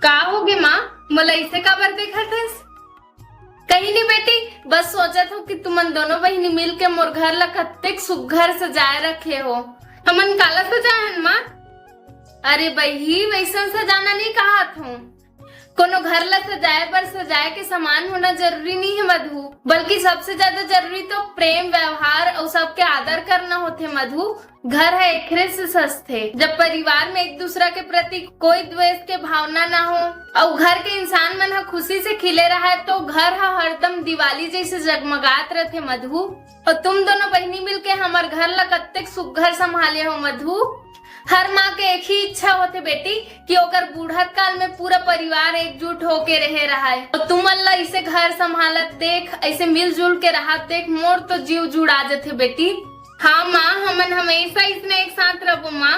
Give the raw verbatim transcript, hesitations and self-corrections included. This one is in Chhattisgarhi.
का होगे माँ, मोला ऐसे काबर देखत हस? कहीं नहीं बेटी, बस सोचत हूँ कि तुमन दोनों बहिनी मिल के मोर घर ला कत्तेक सुग्घर सजाए रखे हो। हमन काला सजाए हन माँ? अरे बही, वैसन सजाना नहीं कहत हूँ। कोनो घर ला सजाए बर सजाए के सामान होना जरूरी नहीं है मधु, बल्कि सबसे ज्यादा जरूरी तो प्रेम, व्यवहार और सबके आदर करना होथे मधु। घर ह एखरे से सजथे, जब परिवार में एक दूसरा के प्रति कोई द्वेष के भावना ना हो और घर के इंसान मन ह खुशी से खिले रहे, तो घर ह हरदम दिवाली जैसे जगमगात रथे मधु। और तुम दोनों बहिनी मिलके हमर घर ला कत्तेक सुग्घर संभाले हो मधु। हर माँ के एक ही इच्छा होथे बेटी कि ओकर बूढ़त काल में पूरा परिवार एकजुट होके रहे रहाय। और तुमन ला इसे घर संभालत देख, ऐसे मिलजुल के रहत देख, मोर तो जीव जुड़ा जथे बेटी। हाँ माँ, हमन हमेशा इसने एक साथ रहबो माँ।